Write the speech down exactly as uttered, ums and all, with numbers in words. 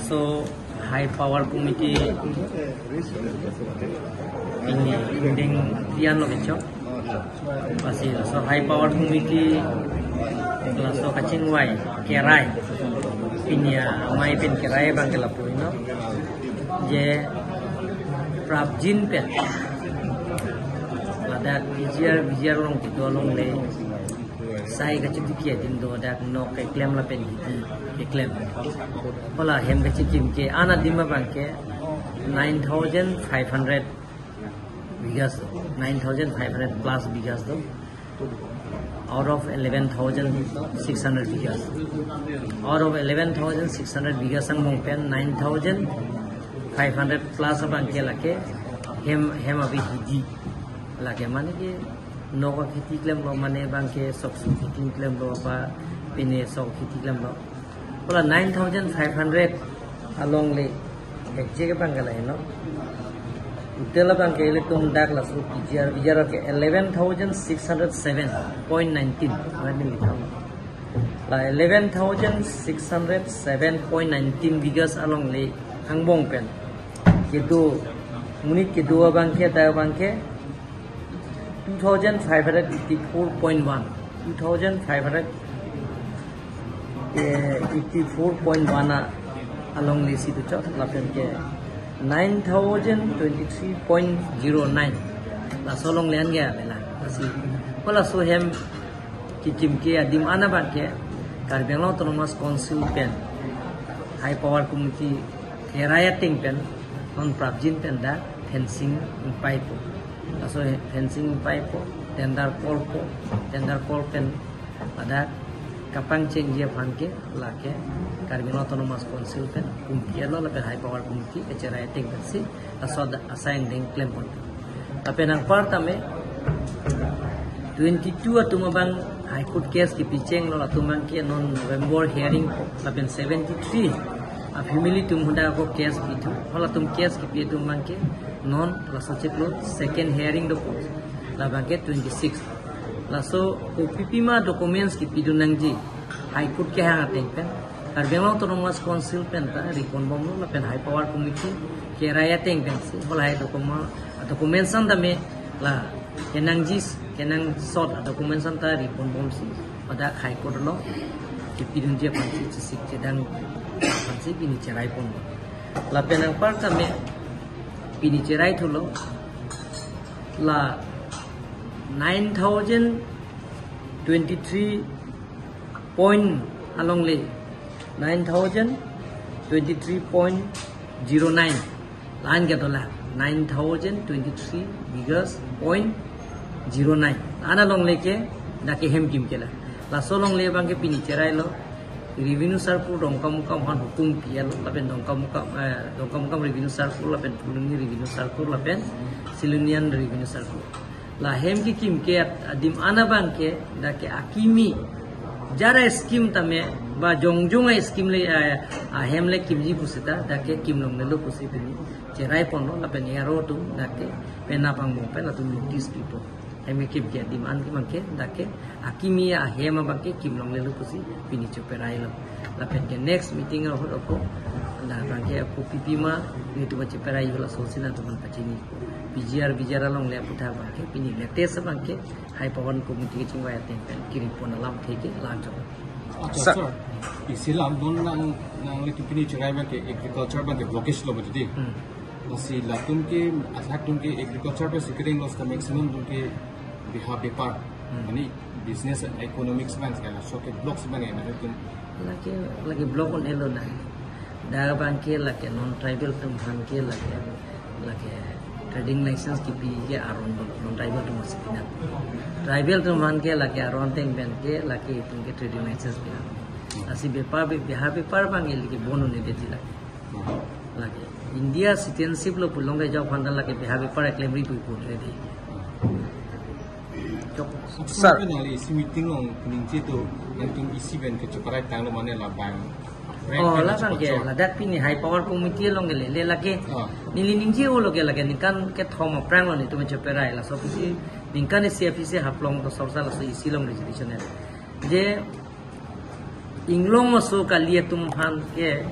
So, High Power Committee pini ding tian lo kecho. Lasi, so High Power Committee laso kachingvai kerai, pini amei pen kerai abang ke lapu-i non. Je prapjin pen ladak P G R, V G R along kedo along le sai kachiti ke adim do, dak nok keklem lapen hidi keklem. Hala hem kachikim ke-an adim abang ke nine thousand five hundred bighas, nine thousand five hundred plus bighas do. Out of eleven thousand six hundred bighas. Out of eleven thousand six hundred bighas angbong pen nine thousand five hundred plus abang ke lake hem, hem abe hidi. Lake mane ke nok akheti klemlo, mane abang ke sok sok kheti klemlo, ba pine sok kheti klemlo. Hala nine thousand five hundred along le hekje ke abang ke lahai non. Total abang ke ilitum dak laso P G R, V G R ke eleven thousand six hundred seven point nineteen. Mane ni tang. La eleven thousand six hundred seven point nineteen bighas along le angbong pen kedo, monit kedo abang ke, dak abang ke two thousand five hundred eighty-four point one, two thousand five hundred eighty-four point one a along le si tu chot, lapen ke nine thousand twenty-three point zero nine. Laso along le an ke ave la. Lasi, hala laso hem kekim ke adim an abang ke Karbi Anglong Autonomous Council pen High Power Committee kerai ateng pen non prapjin pen dak fencing ingpaipo. Laso fencing ingpaipo, tender call po, tender call pen ladak kapangchengji aphan ke lake Karbi Anglong Autonomous Council pen kumpi-et lo, lapen High Power Committee kecherai ateng pensi laso asai angdeng klem pon. Lapen anparta me twenty-two atum abang High Court case kepicheng lo, latum abang ke non November hearing po. Lapen seventy-three a family atum hadak ako case pithu, halatum case kepi atum abang ke non laso chiklo second hearing dopo. La abang ke twenty-six. Laso kopi pima documents kepidun nangji High Court kehang ateng pen Karbi Anglong Autonomous Council pen ta ri pon bom lo, lapen High Power Committee kerai ateng pensi hala hai document, documents an tame la kenangji, kenangsot documents an ta ri pon bomsi pada High Court along kepidunji aphansi, chesik chedang aphansi pini cherai pon bom. Lapen anparta me pini cherai thulo la nine thousand twenty-three point along le, nine thousand twenty-three point zero nine. La-an ke dola nine thousand twenty-three bighas point zero nine. La-an along le ke dak ke hem kim ke la. Laso along le abang ke pini cherai lo. Revenue Circle Dongkamukam aphan hukum pi-et lo, lapen Dongkamukam, eh, Dongkamukam Revenue Circle, lapen Phuloni Revenue Circle, lapen Silonijan Revenue Circle. La hem kekim ke at-, adim an abang ke dak ke akimi jara scheme tame ba jongjong a-scheme le, eh, ahem le kimji pusita dak ke kim longlelo pusi pini cherai pon lo, lapen A R O atum dak ke penap angbong pen latum notice pipo. Hem kekim ke adim an ke abang ke dak ke akimi ahem abang ke kim longlelo pusi pini cheperai lo. Lapen ke next meeting ahut ako, la abang ke ako kopi pima nelitum cheperai, hala asosi nangtum aphan pachini. P G R, V G R along le aputhak abang ke pini latest abang ke High Power Committee kechingvai ateng pen kiri pon alamthe ke la-anchot. Acha, sir. Sir, isi lam don nang, nanglitum pini cherai abang ke agriculture abang ke blockage lo betul di. Hmm. Lasi latum ke, athak atum ke agriculture pen si kering lo, seta maximum atum ke beha bepar. Hmm. Mane business and economics abang, laso ke block abang ya, mane atum. Lake, lake block un-elo na. Dak abang ke lake non tribal atum aphan ke lake, lake trading license kepi ke aron lo, non tribal atum aphansi pinang. Tribal atum aphan ke lake aron ateng pen ke lake itum ke trading license pinang. Lasi bepar be-, beha bepar abang ke lake bon un-edetji lake. Lake India citizenship lo pulote jok aphan ta lake beha bepar keklemri puiput le di. Jok. Sir. Sir, nangli isi meeting along ningje to, nangtum isi pen ke cheperai tanglo mane labang. Oh, labang ke, ladak pini High Power Committee along ke le, le lake. Ah. Neli ningje-o lo ke lake ningkan kethom aphrang lo nelitum cheperai, laso aphi si ningkan isi aphi si haplong to sorsa laso isi along resolution ya. Je inglong aso kali atum aphan ke